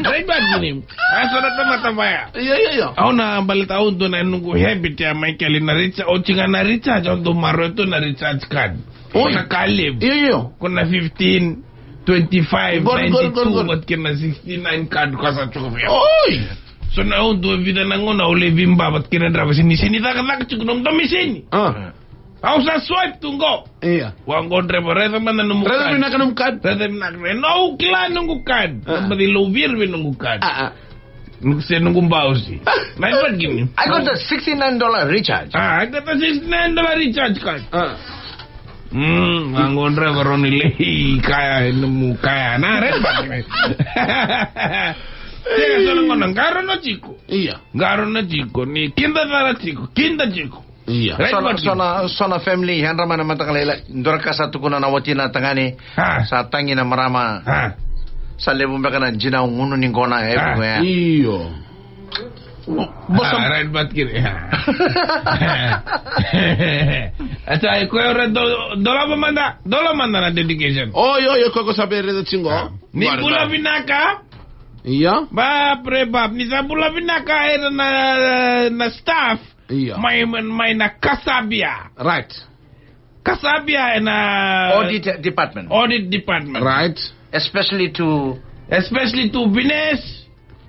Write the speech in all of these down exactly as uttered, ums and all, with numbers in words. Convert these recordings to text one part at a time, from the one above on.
Right back ni. Asa na tamata vaya. Io, io, io. Au na baleta au dua na noqu habit ya, Michael, na recharge, oti ga na recharge, au dau maroroya tu na recharge card. Oi. Ko na ka levu. Io, io. Ko na fifteen, twenty-five, gol, gol, gol, ninety-two, gol. Vat kena sixty-nine card ko sa tiko vei au. Oi. So na au dua vica na gauna au lai veiba vat kena drava sini, sini cakacaka tiko na nomu misini. Ah. Au sa swipe tu qo. Io. Wa qo draiva, raica mada nomu card. Raica vinaka nomu card. Raica vinaka. E, au kila noqu card. Ah. Na baci louvir vei noqu card. Ah, ah. Noqu se noqu bausi. Ah. Na ibat gini. I got a sixty-nine dollar recharge. Ah, I got a sixty-nine dollar recharge card. Ah. Mm, wa qo draiva roni lei kaya nomu kaya. Na, raica. Sega, so na gauna qaro na tiko. Io. Qaro na tiko. Ni kida cara tiko. Kida tiko. Io. Right. So na, so na, so na family, yadra mai na mataka lailai. Dua na ka sa tukuna na watina tagane. Ha. Sa tagi na marama. Ha. Sa levu beka na jinau gunu ni qona, e, ha. Io. Bosa. Ah, right, but kiri. Ata, e koya ora do, dolava mada, dola mada na dedication. Oh, io, io, koya ko sa bera tiko. Ah. Ni bula vinaka. Io. Ba, pre, ba, ni sa bula vinaka era na, na staff. Io. Mai, mai na Kasabia. Right. Kasabia ena audit department. Audit department. Right. Especially to, especially to Vines,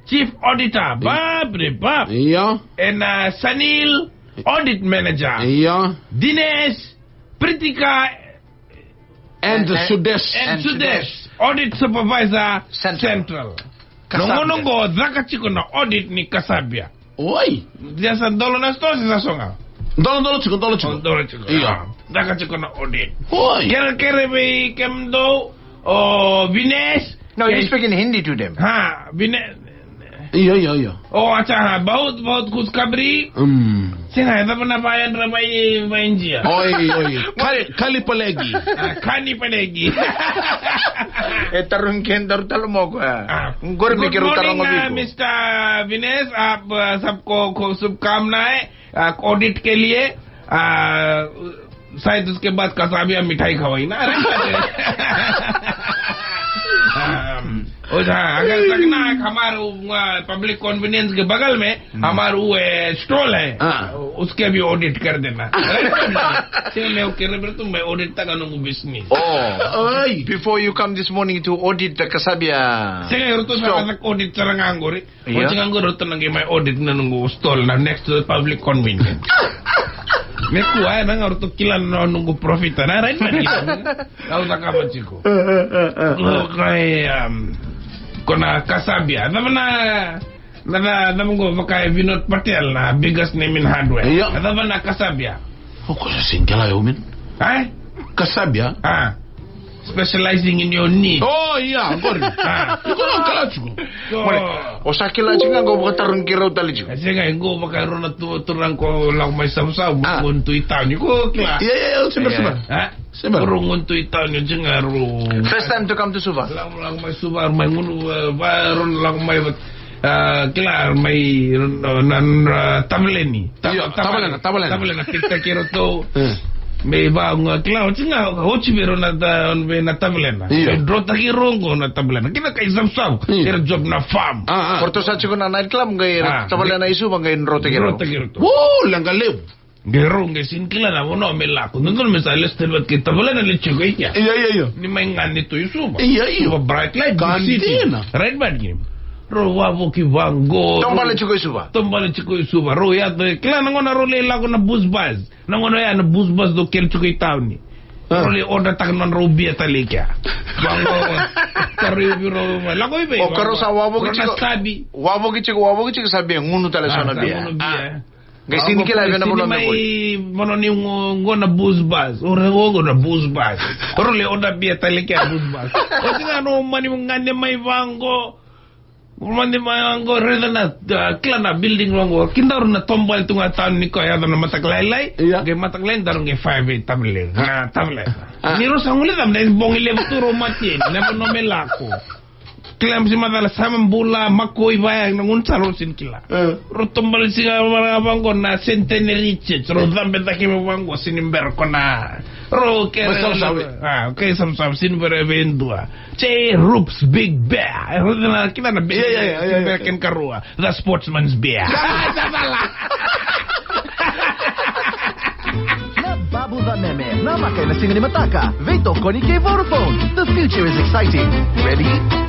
chief auditor. Ba, pre, ba. Io. Ena, uh, Sanil, audit manager. Io. Dinesh, Pritika, and, and Sudesh. And, and Sudesh, Sudesh, audit supervisor, Central. Central. Kasabia. Noqu, noqu caka tiko na audit ni Kasabia. Oi. Dia sa dolo na store, sa soga. Dolo, dolo tiko, dolo tiko. Oh, dolo tiko. Io. Ah, caka tiko na audit. Oi. Kere, kere vei kemudou, o Vines. No, you speak in Hindi to them. Ha, Vines. Io, io, io. Oh, acha, ha, bahut, bahut khushkhabari. Mm. Sega, e cava na vayadra mai, mai India. Oi, oi. Kali, kali palegi. Ah, kani palegi. E tarogi kedaru tale moko, e. Ah. Qori me keirau taroga vei iko. Good morning, uh, Mister Vines. Aap, uh, sabko, ko shubhkamnaye. Uh, audit ke liye, uh, शायद उसके बाद कसाबिया मिठाई खवाई ना। अरे, अम, ओ, हाँ, अगर सकना है, हमारे, uh, public convenience के बगल में हमारा वो, ए, stall है, हाँ। उसके भी audit कर देना। Sega, meu kere beka tu, meu audit taka noqu business. Oh. Oi. Before you come this morning to audit the Kasabia store. Sega, e ratou na audit sara ga qori. Io. Oti ga qori ratou na qai mai audit na noqu stall na next to the public convenience. Me kua, e, na ga ratou kila na noqu profit, na, right? Au cakava tiko. E, e, e, e. Qo, qo, e, um, qo na Kasabia. Cava na Na, na, na, mo qo vaka e Vinod Patel, na biggest name in hardware. Io. Na cava na Kasabia? O koya sa sega ni kila, o mani. Ai? Kasabia? Ah. Specializing in your need. Oh, io, qori. Ah. Iko na kila tiko. So, o sa kila tiko ga qo vakatarogi keirau tale tiko. E sega, qo vaka e rua na tu, turaga qo lako mai Savusavu, ah, qo tu i tauni. Iko kila. Io, io, io, sega, sega. Ah? Sega. Rau qo tu i tauni, sega, rau. First time to come to Suva? Lako, lako mai Suva, mai gunu, e, va, rau lako mai, e, kila mai, na, na, na, Tavaleni. Ta-, io, Tavalena, Tavalena. Tavalena, Tavalena, tikitaki iratou. E. Me vaqo, kila, oti ga, oti vei rau na ta-, vei na Tavalena. Io. Me drotaki rau qo na Tavalena. Kina kai Savusavu, io, era job na farm. Ah, ah. Ko ratou sa tiko na night club, qai, ah, Tavalena i Suva, qai drotaki rau. Drotaki iratou. Uu, leqa levu. Qai rau qai sega ni kila na vanua me lako. Dodonu me sa lesu tale vata kei Tavalena, lesu tiko i kea. Io, io, io. Ni mai gade tu i Suva. Io, io. Suva bright light, big city. Ka dina. Right, but ni. Rau wavoki vaqo. Taubale tiko i Suva. Taubale tiko i Suva. Rau yaco, kila na gauna rau lai lako na bus bus. Na gauna ya na bus bus dau kele tiko i tauni. Ah. Rau lai order taka nodrau bia tale i kea. Vaqo. Ka rau i vei rau, lako i vei. O, ka rau sa wavoki tiko. Rau na sabi. Wavoki tiko, wavoki tiko, sa bia, gunu tale, ah, so na bia. Sa gunu bia. Ah. Qai sega ni kila vei na vanua me mai. Vanua ni qo, qo na bus bus. O rau qo na bus bus. O rau lai order bia tale kea bus bus. O sega, no mani mo gade mai vaqo. Mo gade mai vaqo, raica na, ah, kila na building vaqo. Kedaru na taubale tu ga tauni, ni koya yaco na mataka lailai. Io. Qai mataka lailai daru qai faya vei Tavalena. Na Tavalena. Ah. Ni rau sa guilecava na bogi levu tu rau matai, na vanua me lako. Clamps i macala, sa mai bula, makoi vaya, na gunu sa rau sini kila. Rau tobali siga vaqo na Centenary Church, rau cabe cake mai vaqo, sini bera ko na. Rau kere. Mai savusavu. Ah, okay, savusavu, sini bera e vei dua. J Roops Big Bear. E rau na kila na big. Yeah, yeah, yeah, yeah, yeah. Bera ken karua. The Sportsman's Beer. Na Babu Vaneme, na maka ena siga ni mataka. Veitokoni kei Vodafone. The future is exciting. Ready?